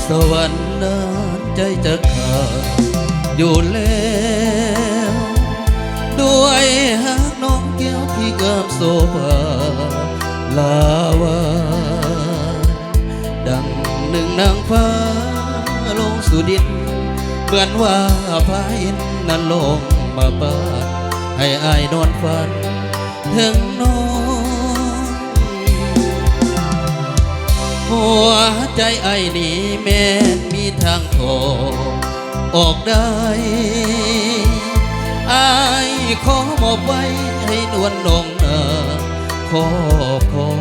ຕະວັນນັ້ນໃຈຈະຂາດຢູ່ແລ້ວ ດ້ວຍຮັກນ້ອງແກ້ວທີ່ງາມໂສພາລາວາ ດັ່ງໜຶ່ງນາງຟ້າລົງສູ່ດິນ ເໝືອນວ່າພາຫີນນັ້ນລົງມາປານ ໃຫ້ອ້າຍນອນຝັນເຖິງນ້ອງ ຫົວໃຈອ້າຍນີ້ແມ່ນມີທາງຖອນອອກໄດ້ ອ້າຍຂໍມອບໄວ້ໃຫ້ນວນນ້ອງນາຄອບຄອ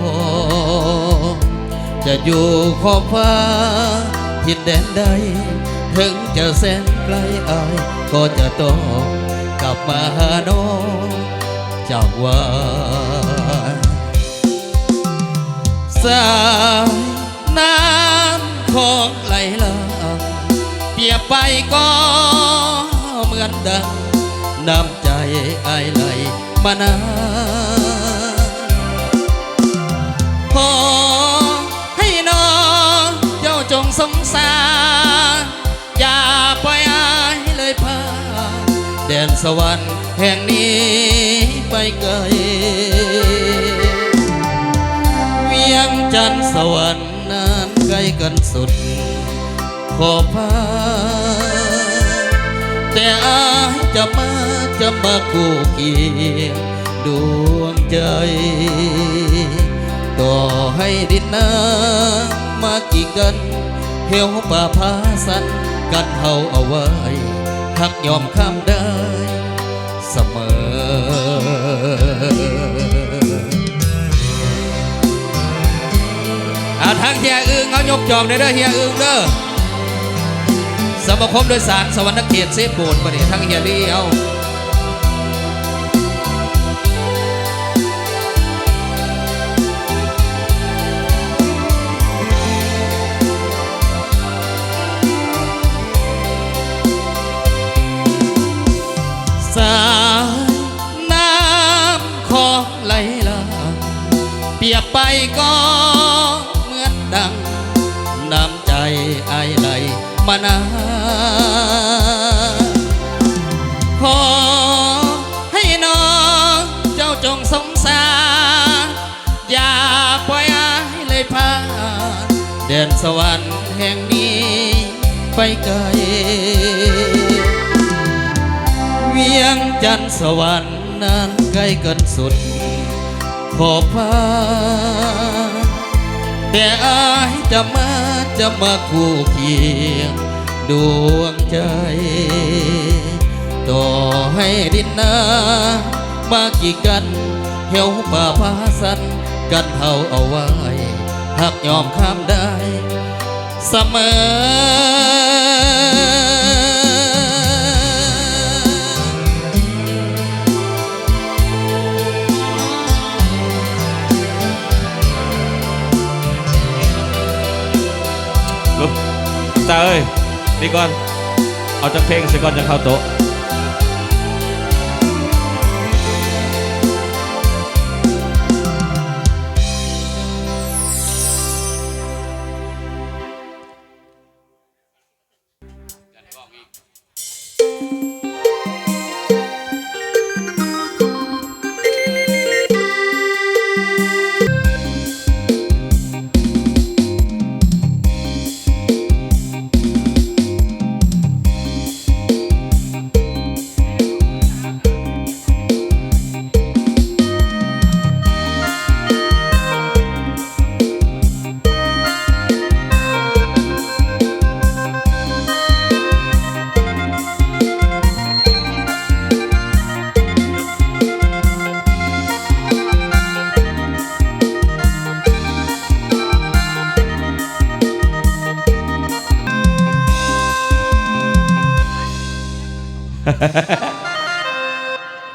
ງ ຈະຢູ່ຂອບຟ້າຖິ່ນແດນໃດ ເຖິງຈະແສນໄກ ອ້າຍກໍຈະຕ້ອງກັບມາຫານ້ອງ ຈາກວ່າ ສາຍນ້ຳຂອງໄຫຼຫຼັ່ງ ປຽບໄປກໍເໝືອນດັ່ງນ້ຳໃຈອ້າຍໄຫຼມານານ ຂໍໃຫ້ນ້ອງເຈົ້າຈົ່ງສົງສານ ຢ່າປ່ອຍອ້າຍເລີຍພາ ແດນສະຫວັນແຫ່ງນີ້ໄປໄກ ວຽງຈັນສະຫວັນນັ້ນໃກ້ກັນສຸດຂອບຟ້າ ແຕ່ອ້າຍຈະມາ ຈະມາຄູ່ຄຽງ ດວງໃຈ ຕໍ່ໃຫ້ດິນນ້ຳມາກີດກັນ ເຫວປ່າຜາສັນກັນເຮົາເອົາໄວ້ ຮັກຍອມຂ້າມໄດ້ສະເໝີ. ອາ ທາງເຮຍອຶ່ງ ເຮົາຍົກຈອບແດ່ເດີ ເຮຍອຶ່ງເດີ. ສະມາຄົມໂດຍສານສະຫວັນນະເຂດເຊໂປນ ບັດນີ້ທາງເຮຍລີເຮົາ ສາຍນ້ຳຂອງໄຫຼຫຼັ່ງ ປຽບໄປກໍເໝືອນດັ່ງນ້ຳໃຈອ້າຍໄຫຼມານານ ຂໍໃຫ້ນ້ອງເຈົ້າຈົ່ງສົງສານ ຢ່າປ່ອຍອ້າຍເລີຍພາ ແດນສະຫວັນແຫ່ງນີ້ໄປໄກ ວຽງຈັນສະຫວັນ ນັ້ນໃກ້ກັນສຸດຂອບຟ້າ ແຕ່ອ້າຍຈະມາ ຈະມາຄູ່ຄຽງດວງໃຈ ຕໍ່ໃຫ້ດິນນ້ຳມາກີດກັນ ເຫວປ່າຜາສັນກັນເຮົາເອົາໄວ້ ຮັກຍອມຂ້າມໄດ້ ສະເໝີ. ຕາເອີຍ ນີ້ກ່ອນ ເອົາຈັກເພງເສຍກ່ອນ ຈັ່ງເຂົ້າໂຕະ.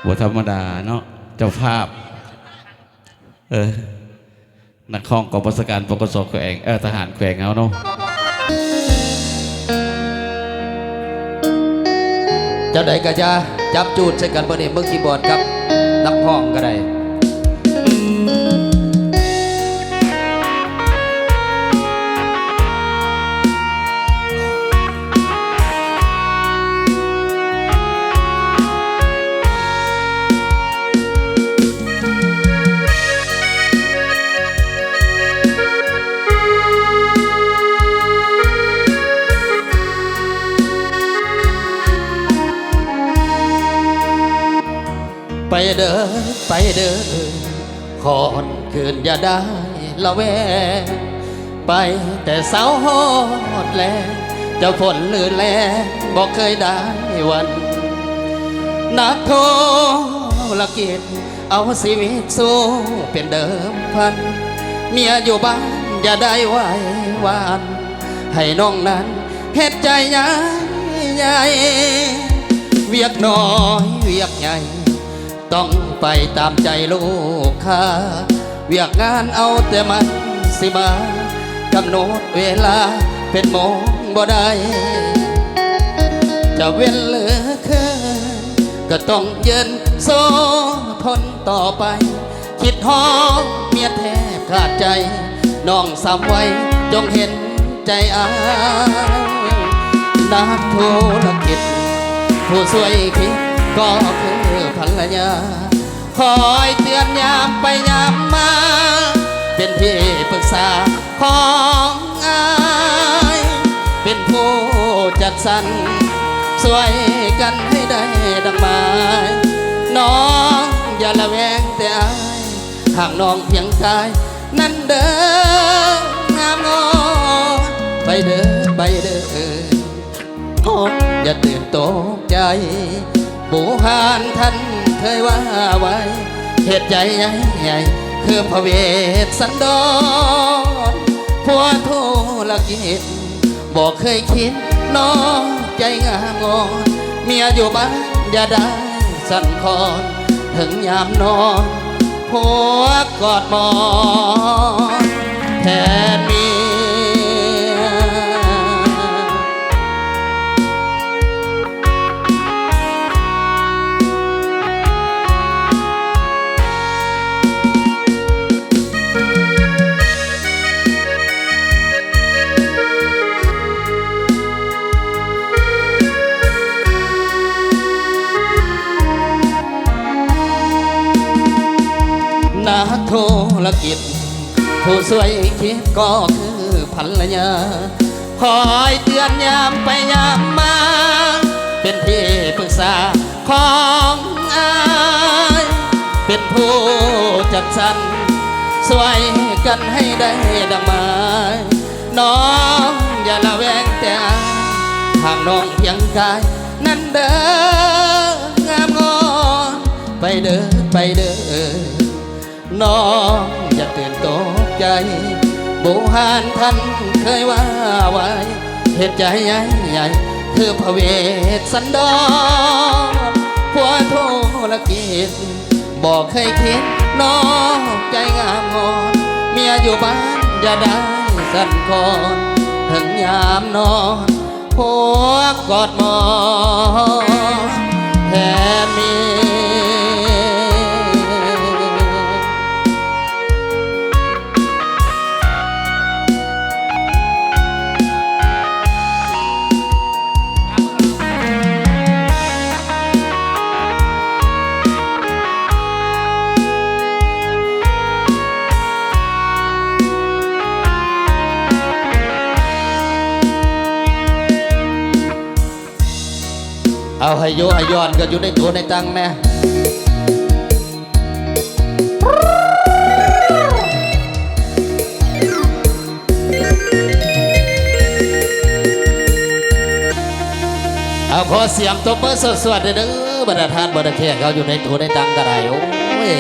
ບໍ່ທຳມະດາເນາະ ເຈົ້າພາບ. ເອີ ນັກຮ້ອງກອງບັນຊາການ ປກສ ແຂວງ ເອີ ທະຫານແຂວງເຮົາເນາະ. ຈັ່ງໃດກໍຢ່າຈັບຈູດໃສ່ກັນ ມື້ນີ້ມືຄີບອດກັບນັກຮ້ອງກໍໄດ້. ไปเด้อ ค่อนคืนอย่าได้ละแวง ไปแต่เช้าฮอดแลง จะฝนหรือแล้งบ่เคยได้หวั่น นักธุรกิจเอาชีวิตสู้เป็นเดิมพัน เมียอยู่บ้านอย่าได้ไหว้หวั่น ให้น้องนั้นเฮ็ดใจใหญ่ๆ เวียกน้อยเวียกใหญ่ ต้องไปตามใจลูกค้า เวียกงานเอาแต่มันสิมา กำหนดเวลาเป็นโมงบ่ได้ จะเว้นหรือคืน ก็ต้องยืนสู้ทนต่อไป คิดฮอดเมียแทบขาดใจ น้องสาววัยจงเห็นใจอ้าย นักธุรกิจผู้ช่วยคิดก็คือภรรยา คอยเตือนยามไปยามมา เป็นที่ปรึกษาของอ้าย เป็นผู้จัดสรร ช่วยกันให้ได้ดังหมาย น้องอย่าระแวงแต่อ้าย หากน้องเพียงกายนั้นเด้องามงอน ไปเด้อ ไปเด้อ อย่าตื่นตกใจ โบราณท่านเคยว่าไว้ เหตุใจใหญ่ๆ คือพระเวสสันดร ผัวธุรกิจ บ่เคยคิดนอกใจงามงอน เมียอยู่บ้านอย่าได้สั่นคลอน ถึงยามนอน ผัวกอดหมอนแทนเมีย นักธุรกิจ ผู้ช่วยคิดก็คือภรรยา คอยเตือนยามไปยามมา เป็นที่ปรึกษาของอ้าย เป็นผู้จัดสรร ช่วยกันให้ได้ดังหมาย น้องอย่าระแวงแต่อ้าย หากน้องเพียงกายนั้นเด้องามงอน ไปเด้อ ไปเด้อ น้องอย่าตื่นตกใจ โบราณท่านเคยว่าไว้ เหตุใจใหญ่ๆ คือพระเวสสันดร ผัวธุรกิจ บ่เคยคิดนอกใจงามงอน เมียอยู่บ้านอย่าได้สั่นคลอน ถึงยามนอน ผัวกอดหมอนแทนเมีย เอาให้โยให้ย้อนกันอยู่ในตัวในตังแน่ เอาขอเสียงตบมือสวดๆ เด้อบรรดาท่านบรรดาแขกเขาอยู่ในตัวในตังก็ได้ โอ้ย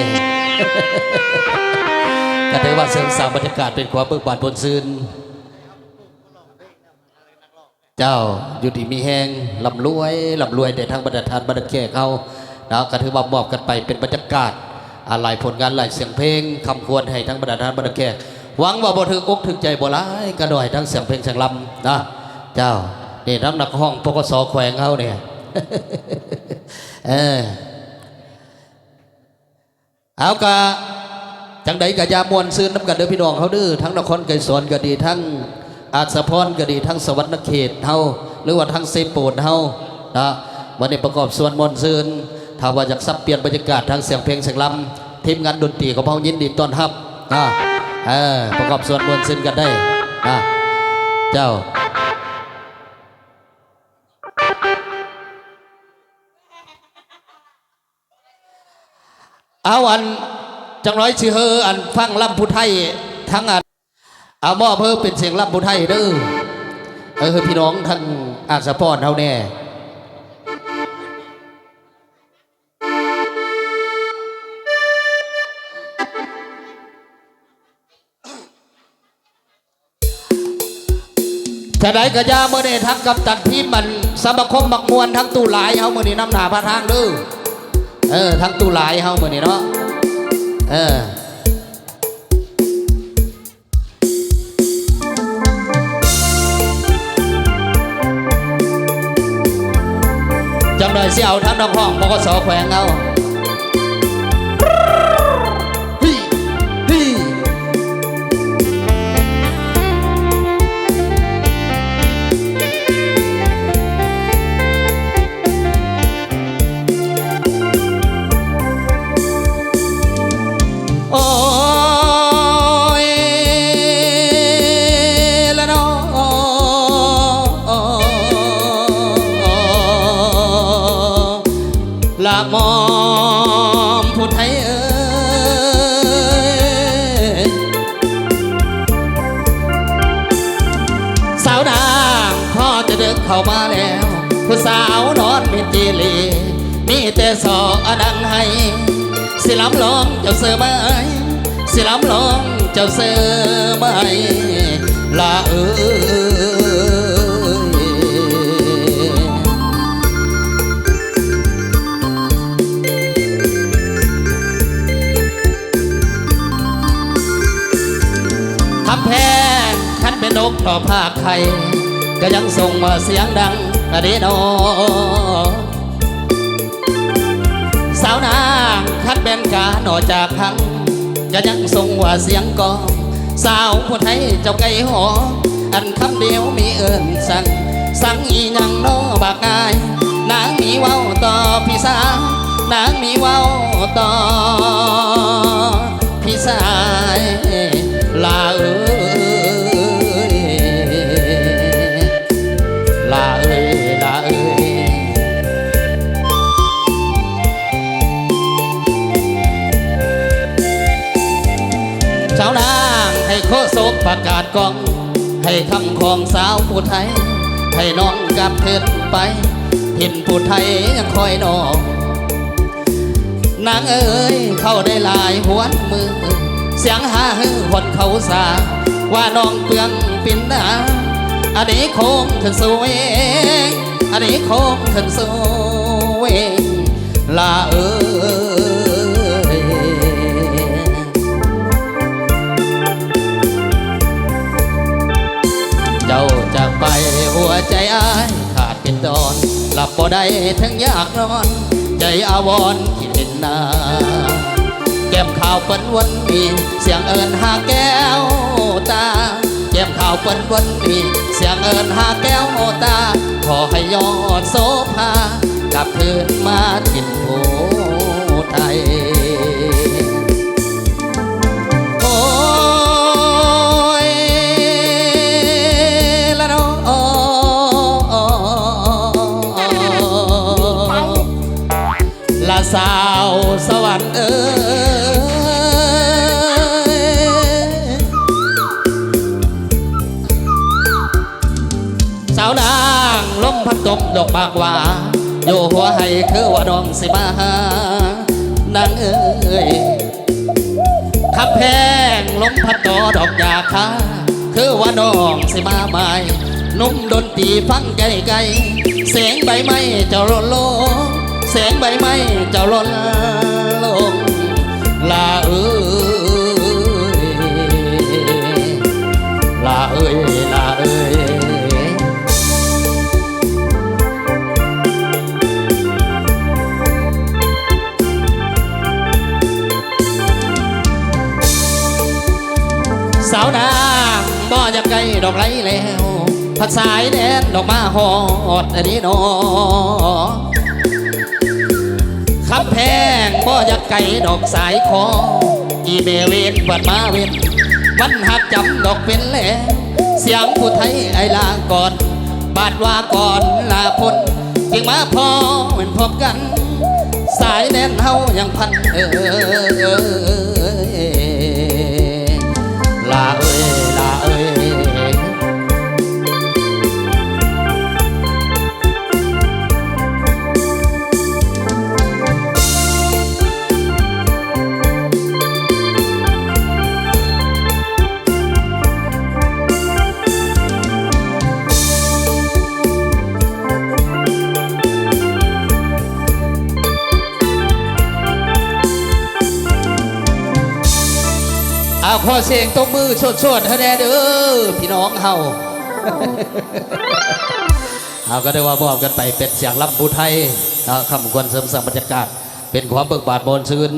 ก็ถือว่าเสริมสร้างบรรยากาศเป็นความเบิกบานบนซื่น เจ้า อยู่ดีมีแฮง ร่ำรวย ร่ำรวยแด่ทั้งบรรดาท่านบรรดาแขกเฮาเนาะ ก็ถือว่ามอบกันไปเป็นบรรยากาศ อ่า หลายผลงานหลายเสียงเพลง คำควรให้ทั้งบรรดาท่านบรรดาแขก หวังว่าบ่ถืกอกถืกใจบ่หลายก็น้อย ทั้งเสียงเพลงเสียงลำเนาะ เจ้า นี่ทั้งนักฮ้อง ปกส แขวงเฮาเนี่ย เออ เอากะ จั่งใดกะอย่าม่วนซื่นนำกันเด้อพี่น้องเฮาเด้อ ทั้งนครไกรสอนก็ดี ทั้งอาจสะพรก็ดี ทั้งสะหวัรณเขตเฮา หรือว่าทั้งเซโปนเฮานะ วันนี้ประกอบส่วนม่วนซื่น ถ้าว่าอยากสับเปลี่ยนบรรยากาศทางเสียงเพลงเสียงลำ ทีมงานดนตรีของเฮายินดีต้อนรับนะ เออ ประกอบส่วนม่วนซื่นกันได้นะ เจ้า ເອົາ ອັນ ຈັກໜ້ອຍຊິເຮີ ອັນ ຟັງລຳຜູ້ໄທທາງ ອັນ ເອົາ ມອບເຮີເປັນສຽງລຳຜູ້ໄທເດີ ເອີ ໃຫ້ພີ່ນ້ອງທາງອາດສະປອນເຮົາແດ່. ຈະໃດກໍຢ່າ ມື້ນີ້ທາງກັບຕັນທີມ ອັນ ສະມາຄົມມັກມ່ວນ ທັງຕູ້ຫຼາຍເຮົາມື້ນີ້ນຳໜ້າພາທາງເດີ ເອີ ທັງຕູ້ຫຼາຍເຮົາມື້ນີ້ເນາະ ເອີ ຈັກໜ້ອຍຊິເອົາທາງນອກຫ້ອງ ປກສ ແຂວງເຮົາ ຮີ ຮີ ໂອ້ຍ ລະເນາະ ລະໝອມຜູ້ໄທເອີຍ ສາວນາງພໍຈະເດິກເຂົ້າມາແລ້ວ ຜູ້ສາວນອນມິດຈີ່ຫຼີ ມີແຕ່ຊໍອະນັງໄຫ້ ຊິລຳລອງເຈົ້າເຊີໄໝ ຊິລຳລອງເຈົ້າເຊີໄໝ ລາເອີຍ. ຄຳແພງ ຄັນແມ່ນນົກຮ້ອງພາກໄຂ່ ກໍຍັງສົ່ງວ່າສຽງດັງອະເດນໍ ສາວນາງ ຄັນແມ່ນການອອກຈາກພັງ ກໍຍັງສົ່ງວ່າສຽງກອງ ສາວຜູ້ໄທເຈົ້າໄກ່ຫອ ອັນຄຳດຽວມີເອີ້ນສັງ ສັງອີ່ຫຍັງນໍບັກອ້າຍ ນາງມີເວົ້າຕໍ່ພີ່ສາວ ນາງມີເວົ້າຕໍ່ ພີ່ຊາຍ ຫຼ້າເອີຍ ຫຼ້າເອີຍ ຫຼ້າເອີຍ. ສາວນາງ ໃຫ້ໂຄສົກປະກາດກ້ອງ ໃຫ້ຄຳຂອງສາວຜູ້ໄທ ໃຫ້ນ້ອງກັບຄືນໄປ ຖິ່ນຜູ້ໄທຍັງຄອຍນ້ອງ. ນາງເອີຍ ເຂົ້າໄດ້ຫຼາຍຫວນມື້ ສຽງຫາຮືຄົນເຂົ້າສາ ວ່ານ້ອງເປືອງປິ່ນໜາ ອານີໂຄ້ງຂຶ້ນສູ່ເວງ ອານີໂຄ້ງຂຶ້ນສູ່ເວງ ຫຼ້າເອີຍ. ເຈົ້າຈາກໄປຫົວໃຈອ້າຍຂາດ ເປັນດອນ ຫຼັບບໍ່ໄດ້ເຖິງຢາກນອນ ໃຈອາວອນຄິດເຫັນໜ້າ ແກ້ມຂາວເປີ້ນວັນມີ ສຽງເອີ້ນຫາແກ້ວຕາ ແກ້ມຂາວເປີ້ນວັນມີ ສຽງເອີ້ນຫາແກ້ວຕາ ຂໍໃຫ້ຍອດໂສພາ ກັບຄືນມາຖິ່ນຜູ້ໄທ. ໂອ້ຍ ລະເນາະ ລະສາວສະຫວັນເອີຍ. ສາວນາງ ລົມພັດຕົມດອກໝາກຫວ້າ ຢູ່ຫົວໄຮ່ຄືວ່ານ້ອງຊິມາຫາ ນາງເອີຍ. ຄຳແພງ ລົມພັດຕໍ່ດອກຫຍ້າຄາ ຄືວ່ານ້ອງຊິມາໝາຍ ໜຸ່ມດົນຕີຟັງໄກໆ ແສງໃບໄມ້ເຈົ້າຫຼົ່ນລົງ ແສງໃບໄມ້ເຈົ້າຫຼົ່ນລົງ ລາເອີຍ ລາເອີຍ ລາເອີຍ. ສາວນາງ ບໍ່ຢາກໄກດອກໄຫຼແລ້ວ ພັດສາຍແດນດອກມາຮອດອັນນີ້ໜໍ. ຄຳແພງ ບໍ່ຢາກໄກດອກສາຍຄໍ ອີແມ່ເວນເພິ່ນມາເວັນ ມັນຮັກຈຳດອກເປັນແລງ ສຽງຜູ້ໄທອ້າຍລາກ່ອນ ບາດວ່າກ່ອນລາພົ້ນ ຈຶ່ງມາພໍ້ເຫັນພົບກັນ ສາຍແໜ້ນເຮົາຍັງພັນເອີຍ ຫຼ້າເອີຍ ຫຼ້າເອີຍ. ເອົາ ຂໍສຽງຕົບມືໂຊດໆໃຫ້ແດ່ເດີພີ່ນ້ອງເຮົາ. ເຮົາກໍໄດ້ວ່າມອບກັນໄປເປັນສຽງລຳຜູ້ໄທເນາະ ຄຳຄວນເສີມສ້າງບັນຍາກາດ ເປັນຄວາມເບີກບານມ່ວນຊື່ນ.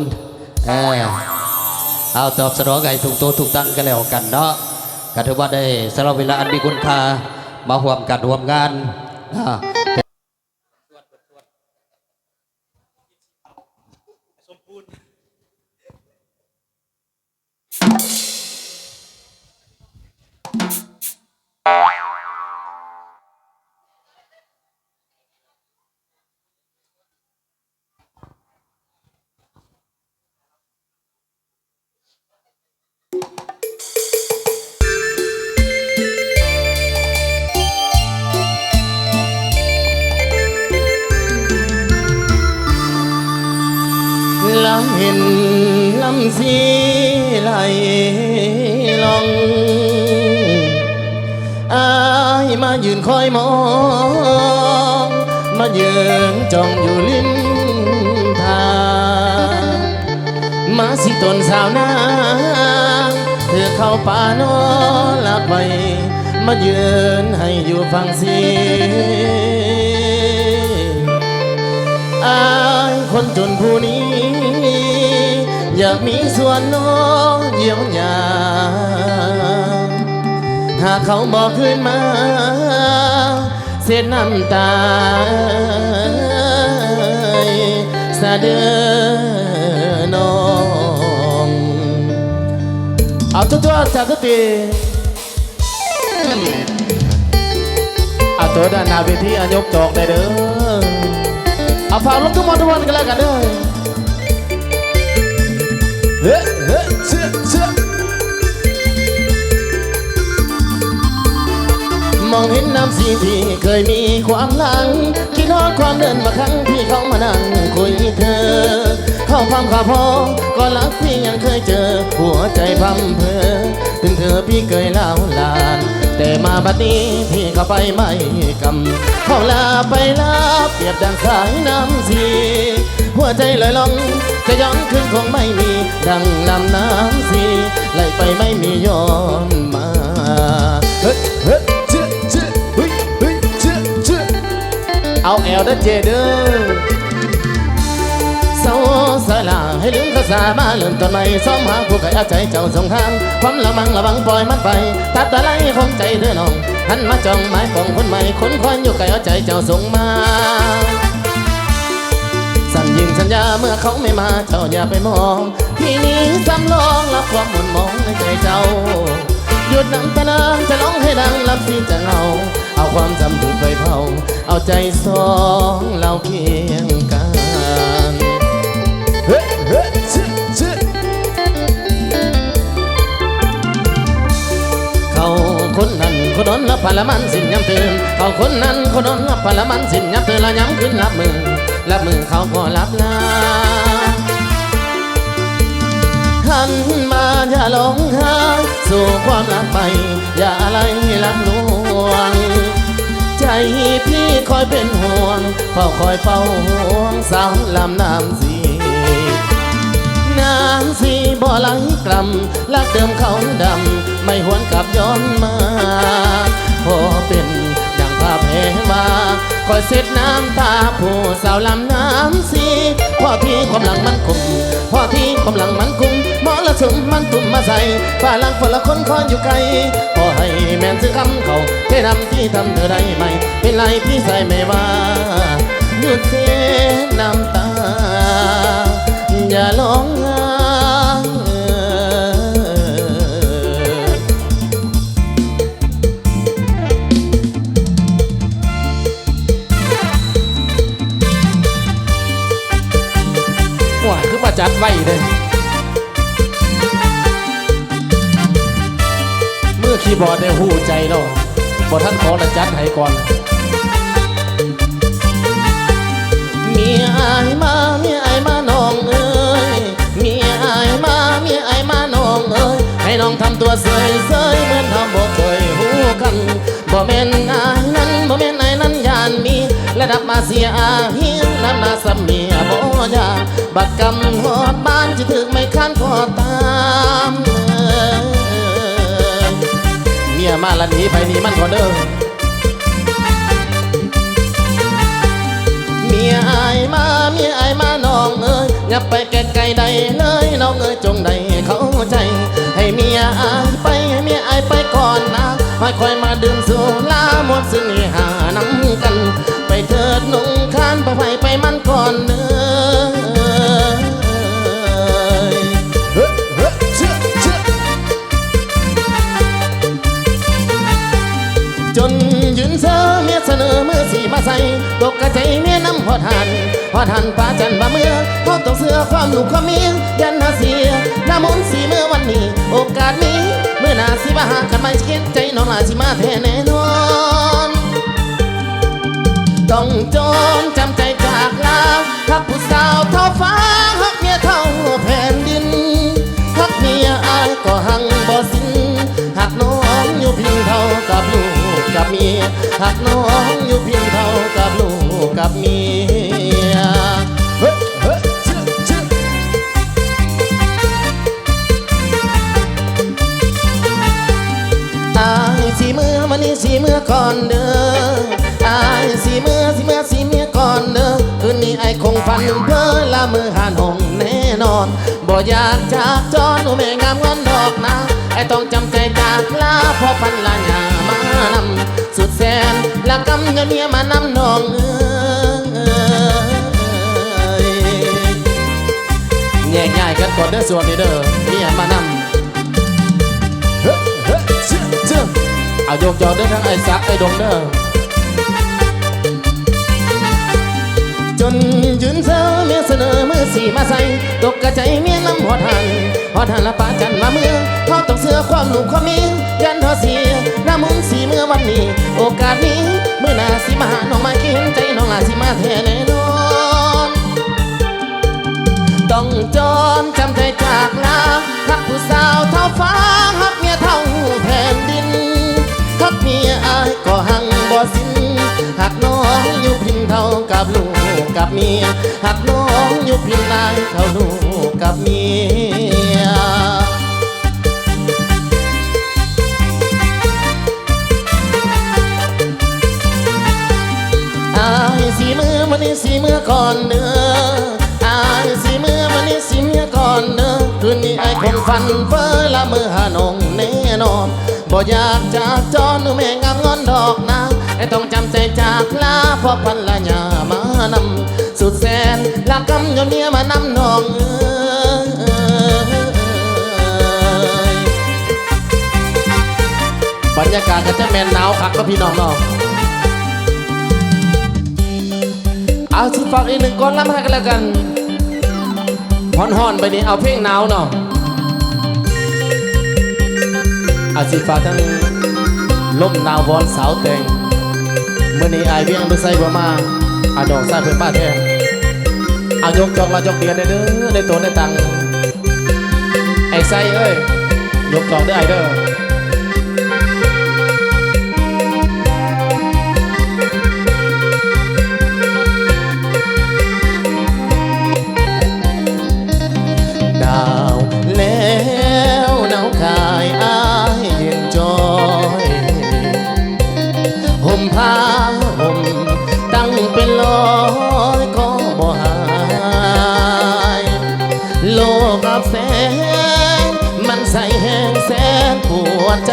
ເອີ ເອົາ ຕອບສະໜອງໃຫ້ທຸກໂຕທຸກຕັງກັນແລ້ວກັນເນາະ ກໍຖືວ່າໄດ້ສະຫຼະເວລາອັນມີຄຸນຄ່າມາຮ່ວມກັນຮ່ວມງານເນາະ. ລຳເຫັນລຳຊີໄຫຼລ່ອງ ອ້າຍມາຢືນຄອຍມອງ ມາຢືນຈ້ອງຢູ່ລິມທາງ ມາຊິຕົນສາວນາງ ຖືກເຂົ້າປ່ານອນຫຼັບໄວ້ ມາຢືນໃຫ້ຢູ່ຝັ່ງຊີ. ອ້າຍຄົນຈົນຜູ້ນີ້ ຢາກມີສ່ວນນອນຢຽວຢາ ຫາກເຂົາບໍ່ຄືນມາ ເຊັດນ້ຳຕາເອີຍ ສາເດີນ້ອງ. ເອົາ ຕົວໆ ຈັດດນຕີ ເອົາ ຕົວດ້ານໜ້າເວທີ ເອົາ ຍົກຈອກໄດ້ເດີ. ເອົາ ຝາກລົງທຸກໝ່ອງທຸກບ່ອນກັນແລ້ວກັນເດີ. ເຮີ ເຮີ ເຊືອ ເຊືອ ມອງເຫັນນ້ຳສີທີ່ເຄີຍມີຄວາມຫຼັງ ຄິດຮອດຄວາມເດີນມາຄັ້ງທີ່ເຂົາມານັ່ງຄຸຍເທີ ເຂົາພຳຂ້າພໍ່ກໍລັກທີ່ຍັງເຄີຍເຈີ ຫົວໃຈພຳເພີ ເຖິງເທີພີ່ເຄີຍລາວຫຼານ ແຕ່ມາບັດນີ້ທີ່ເຂົາໄປໄມ້ກຳ ເຂົາລາໄປລາປຽບດັ່ງສາຍນ້ຳສີ ຫົວໃຈລອຍລ່ອງຈະຍ້ອນຄືນຄົງໄມ່ມີ ດັ່ງລຳນ້ຳສີໄຫຼໄປໄມ່ມີຍ້ອນມາ. ເຮີ ເຮີ ເຊືອ ເຊືອ ຫຸ້ຍ ຫຸ້ຍ ເຊືອ ເຊືອ ເອົາແອວເດີເຈເດີ. ເຊົາສາລາໃຫ້ລືມຄາສາ ມາເລີ່ມຕົ້ນໃໝ່ ຊອມຫາຜູ້ໃກ້ ເອົາໃຈເຈົ້າສົ່ງທາງ ຄວາມລະມັງລະວັງປ່ອຍມັນໄປ ຕັດຕະໄລຂອງໃຈເດີນ້ອງ ຫັນມາຈ້ອງໝາຍປອງຄົນໃໝ່ ຄົນຄອຍຢູ່ໃກ້ ເອົາໃຈເຈົ້າສົ່ງມາ. ສັນຍິງສັນຍາເມື່ອເຂົາແມ່ນມາ ເຈົ້າຢ່າໄປມອງ ທີ່ນີ້ສຳລອງ ລັບຄວາມໝູນມອງໃນໃຈເຈົ້າ ຢຸດນ້ຳຕານາງ ຈະຮ້ອງໃຫ້ນາງລຳສີຈະເຫງົາ ເອົາຄວາມຈຳຖືກໄຟເຜົາ ເອົາໃຈສອງເຫຼົ່າຄຽງກັນ. ເຮີ ເຮີ ຊຶ ຊຶ ເຂົາຄົນນັ້ນຄົນນອນຫຼັບພະລະມັນສິ້ນຍາມຕື່ນ ເຂົາຄົນນັ້ນຄົນນອນຫຼັບພະລະມັນສິ້ນຍາມຕື່ນ ລະຍາມຄືນຫຼັບມື້ ຫຼັບມື້ເຂົາກໍຫຼັບລາ ຫັນມາຢ່າຮ້ອງໄຫ້ ສູ້ຄວາມລັກໄປ ຢ່າອາໄລລັກລວງ ໃຈພີ່ຄອຍເປັນຫ່ວງ ເຝົ້າຄອຍເຝົ້າຫ່ວງ ສາວລຳນ້ຳສີ ນ້ຳສີບໍ່ໄຫຼກລ່ຳ ລັກເດີມເຂົາດຳ ໄມ່ຫວນກັບຍ້ອນມາ ພໍເປັນດັ່ງພາບແພວ່າ ຄອຍເຊັດນ້ຳຕາຜູ້ສາວລຳນ້ຳສີ ພໍທີ່ຄວາມຫຼັງມັນກຸ້ມ ພໍທີ່ຄວາມຫຼັງມັນກຸ້ມ ມໍລະສຸມມັນຕຸ້ມມາໃສ່ ຟ້າຫຼັງຄົນລະຄົນຄອຍຢູ່ໄກ ຂໍໃຫ້ແມ່ນຊື່ຄຳເຂົາ ເທນ້ຳທີ່ທຳເທີໄດ້ໄໝ ເປັນໄລພີ່ໃສ່ແມ່ວ່າ ຢຸດເຊັດນ້ຳຕາ ຢ່າຮ້ອງໄຫ້. ຈັດໄວ້ເດີ້ ມືຄີບອດໄດ້ຮູ້ໃຈແລ້ວ ບໍ່ທັນຂໍລະຈັດໃຫ້ກ່ອນ. ເມຍອ້າຍມາ ເມຍອ້າຍມານ້ອງເອີຍ ເມຍອ້າຍມາ ເມຍອ້າຍມານ້ອງເອີຍ ໃຫ້ນ້ອງທຳຕົວເສີຍໆ ເໝືອນເຮົາບໍ່ເຄີຍຮູ້ກັນ. ບໍ່ແມ່ນອ້າຍນັ້ນ ບໍ່ແມ່ນອ້າຍນັ້ນຢ້ານມີ ລະດັບອາເຊຍອາເຮຍ ນຳໜ້າສ່ຳເມຍບໍ່ຢ້ານ ບັດກຳຮອດບ້ານ ຈະຖືກໄມ້ຄ້ານກໍຕາມ. ເມຍມາລະໜີໃຜໜີມັນກ່ອນເດີ້. ເມຍອ້າຍມາ ເມຍອ້າຍມານ້ອງເອີຍ ຢ່າໄປໃກ້ໆໄດ້ເລີຍ ນ້ອງເອີຍ ຈົ່ງໄດ້ເຂົ້າໃຈ ໃຫ້ເມຍອ້າຍໄປ ໃຫ້ເມຍອ້າຍໄປກ່ອນນາ ໃຫ້ຂ້ອຍມາດື່ມສຸລາ ມ່ວນຊື່ນເຮຮານຳກັນ ໄປເທີດໜຸ່ງຄານ ໄປໃຜໄປມັນກ່ອນເນີ. ຈົນຢືນເຊີ ເມຍສະເໜີ ມື້ສີມາໃສ່ ຕົກກະໃຈເມຍນຳຮອດຫັ້ນ ຮອດຫັ້ນພະຈັນວ່າເມືອ ເຮົາຕ້ອງເຊື່ອຄວາມລູກຄວາມເມຍ ຢ້ານເຮົາເສຍ ໜ້າມົນສີເມືອວັນນີ້ ໂອກາດມີ ມື້ໜ້າຊິມາຫາກັນໃໝ່ ຊິເຫັນໃຈນ້ອງຫຼາຍ ຊິມາແທ້ແນ່ນອນ. ຕ້ອງຈອນຈຳໃຈຈາກລາ ຮັກຜູ້ສາວເທົ່າຟ້າ ຮັກເມຍເທົ່າແຜ່ນດິນ ຮັກເມຍອ້າຍກໍຮັ່ງບໍ່ສິ້ນ ຮັກນ້ອງຢູ່ພຽງເທົ່າກັບລູກກັບເມຍ ຮັກນ້ອງຢູ່ພຽງເທົ່າກັບລູກກັບເມຍ. ເຮີ້ ເຮີ້ ຊຶ ຊຶ ອ້າຍຊິເມືອ ມື້ນີ້ຊິເມືອກ່ອນເດີ ອ້າຍຊິເມືອ ຊິເມືອ ຊິເມືອກ່ອນເດີ ຄືນນີ້ອ້າຍຄົງຝັນເພີ ລະເມີຫານ້ອງແນ່ນອນ ບໍ່ຢາກຈາກຈອນ ໂອແມ່ງາມງອນດອກນາ ອ້າຍຕ້ອງຈຳໃຈຈາກລາ ເພາະພັນລະຍາມານຳ ສຸດແສນລະກຳ ຍ້ອນເມຍມານຳນ້ອງເອີຍ. ແຍກຍ້າຍກັນກ່ອນເດີ ຊ່ວງນີ້ເດີ ເມຍມານຳ. ເຮີ້ ເຮີ້ ຊຶ ຊຶ ເອົາ ຍົກຈອກເດີ ທາງອ້າຍສັກ ອ້າຍດົງເດີ. ຈົນຢືນເຊີ ເມຍສະເໜີ ມື້ສີມາໃສ່ ຕົກກະໃຈເມຍນຳຮອດຫັ້ນ ຮອດຫັ້ນລະປະຈັນວ່າເມືອ ເຮົາຕ້ອງເຊື່ອຄວາມລູກຄວາມເມຍ ຢ້ານເຮົາເສຍ ໜ້າມົນສີເມືອວັນນີ້ ໂອກາດມີ ມື້ໜ້າຊິມາຫານ້ອງໃໝ່ ເຫັນໃຈນ້ອງຫຼາຍ ຊິມາແທ້ແນ່ນອນ. ຕ້ອງຈອນຈຳໃຈຈາກລາ ຮັກຜູ້ສາວເທົ່າຟ້າ ຮັກເມຍເທົ່າແຜ່ນດິນ ຮັກເມຍອ້າຍກໍຮັ່ງບໍ່ສິ້ນ ຮັກນ້ອງຢູ່ພຽງເທົ່າກັບລູກກັບເມຍ ຮັກນ້ອງຢູ່ພຽງອ້າຍເທົ່າລູກກັບເມຍ. ອ້າຍຊິເມືອ ມື້ນີ້ຊິເມືອກ່ອນເດີ ອ້າຍຊິເມືອ ມື້ນີ້ຊິເມືອກ່ອນເດີ ຄືນນີ້ອ້າຍຄົງຝັນເຟີ ລະເມີຫານ້ອງແນ່ນອນ ບໍ່ຢາກຈາກຈອນ ໂອແມ່ງາມງອນດອກນາ ອ້າຍຕ້ອງຈຳໃຈຈາກລາ ເພາະພັນລະຍາມານຳ ສຸດແສນລະກຳ ຍ້ອນເມຍມານຳນ້ອງເອີຍ. ບັນຍາກາດກໍຈະແມ່ນໜາວຄັກເນາະ ພີ່ນ້ອງເນາະ. ເອົາ ຊິຝາກອີກໜຶ່ງກ່ອນລຳໃຫ້ກັນແລ້ວກັນ ຮ້ອນໆ ໄປນີ້ ເອົາເພງໜາວເນາະ. ອາ ຊິຝາກທັງລົມໜາວວອນສາວແຕ່ງ ມື້ນີ້ອ້າຍວຽງໄປໃສບໍ່ມາ ອາ ນ້ອງຊາຍເພິ່ນມາແທນ ອາ ຍົກຈອກລະຈົກເດຍນແດ່ເດີ ໃນໂຕໃນຕັງ ອ້າຍໄຊເອີຍ ຍົກຈອກເດີອ້າຍເດີ. ໜາວແລ້ວໜາວກາຍອ້າຍເຢັນຈ່ອຍ ຫົ່ມຜ້າຫົ່ມຕັ້ງເປັນຮ້ອຍກໍບໍ່ຫາຍ ໂລກອັບແສງມັນໃສແຮງແສນປວດໃຈ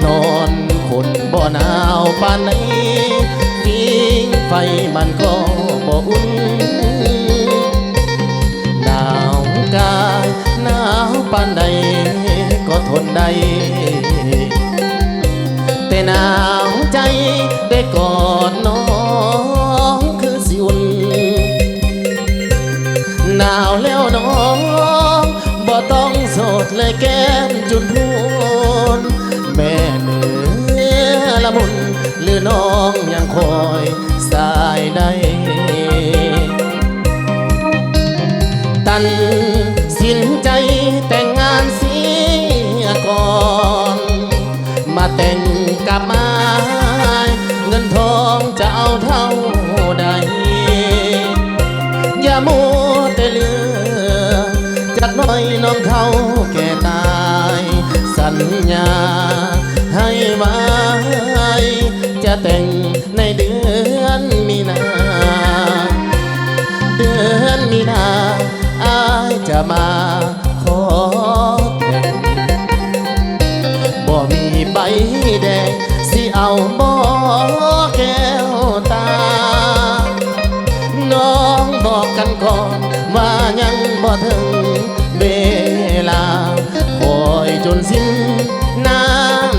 ນອນຄົນບໍ່ໜາວປານໃດ ຜິງໄຟມັນກໍບໍ່ອຸ່ນ ໜາວກາຍໜາວປານໃດກໍທົນໄດ້ ແຕ່ໜາວໃຈໄດ້ກອດນ້ອງຄືຊິອຸ່ນ ໜາວແລ້ວ ນ້ອງຍັງຄອຍສາຍໃດ ຕັດສິນໃຈແຕ່ງງານເສຍກ່ອນ ມາແຕ່ງກັບອ້າຍ ເງິນທອງຈະເອົາເທົ່າໃດ ຢ່າມົວແຕ່ເລືອກ ຈັກໜ້ອຍນ້ອງເຖົ້າແກ່ຕາຍ ສັນຍາໃຫ້ໄວ ຈະແຕ່ງໃນເດືອນມີນາ ເດືອນມີນາ ອ້າຍຈະມາຂໍແຕ່ງ ບໍ່ມີໃບແດງ ຊິເອົາບໍ່ແກ້ວຕາ ນ້ອງບອກກັນກ່ອນວ່າຍັງບໍ່ເຖິງເວລາ ຄອຍຈົນສິ້ນໜ້າ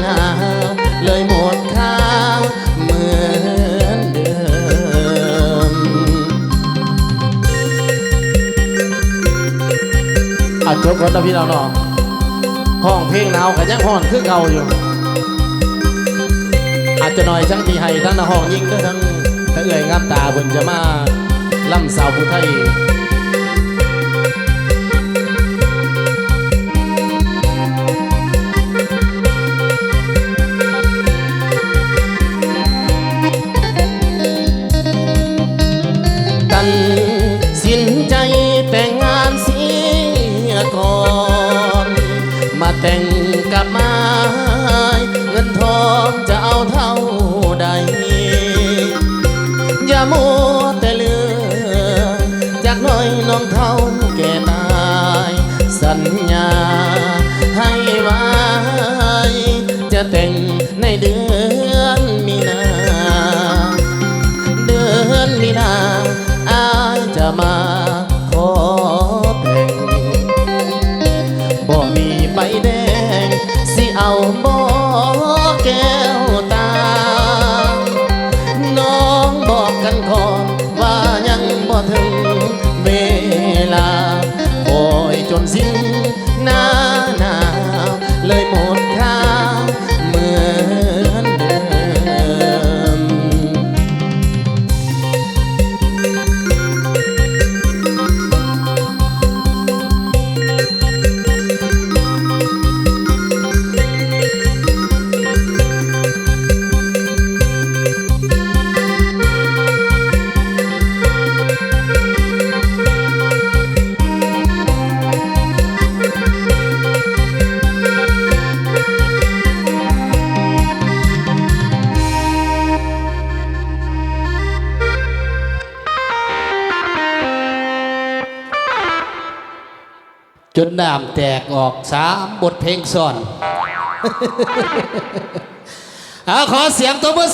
ໜາ ເລີຍໝົດຄ່າເໝືອນເດີມ. ອາ ຈົບກ່ອນເນາະພີ່ນ້ອງເນາະ ຮ້ອງເພງນາວກໍຍັງຮ້ອນຄືເກົ່າຢູ່. ອາດຈະໜ້ອຍຈັ່ງທີ່ໃຫ້ທັງນັກຮ້ອງຍິງ ແລະ ທັງ ທັງເອື້ອຍງາມຕາເພິ່ນຈະມາລຳສາວຜູ້ໄທ. ຕັດສິນໃຈແຕ່ງງານເສຍກ່ອນ ມາແຕ່ງກັບອ້າຍ ເງິນທອງຈະເອົາເທົ່າໃດ ຢ່າມົວແຕ່ເລືອກ ຈັກໜ້ອຍນ້ອງເຖົ້າແກ່ຕາຍ ສັນຍາໃຫ້ໄວ ຈະແຕ່ງໃນເດືອນມີນາ ເດືອນມີນາ ອ້າຍຈະມາຂໍແຕ່ງ ບໍ່ມີໃບແດງ ຊິເອົາບໍ່ແກ້ວຕາ ນ້ອງບອກກັນກ່ອນວ່າຍັງບໍ່ເຖິງເວລາ ຄອຍຈົນສິ້ນໜ້າໜາວ ເລີຍໝົດຄ່າເໝືອນເດີມ. ຈົນນ້ຳແຕກອອກສາມບົດເພງຊ້ອນ. ເອົາ ຂໍສຽງຕົບມື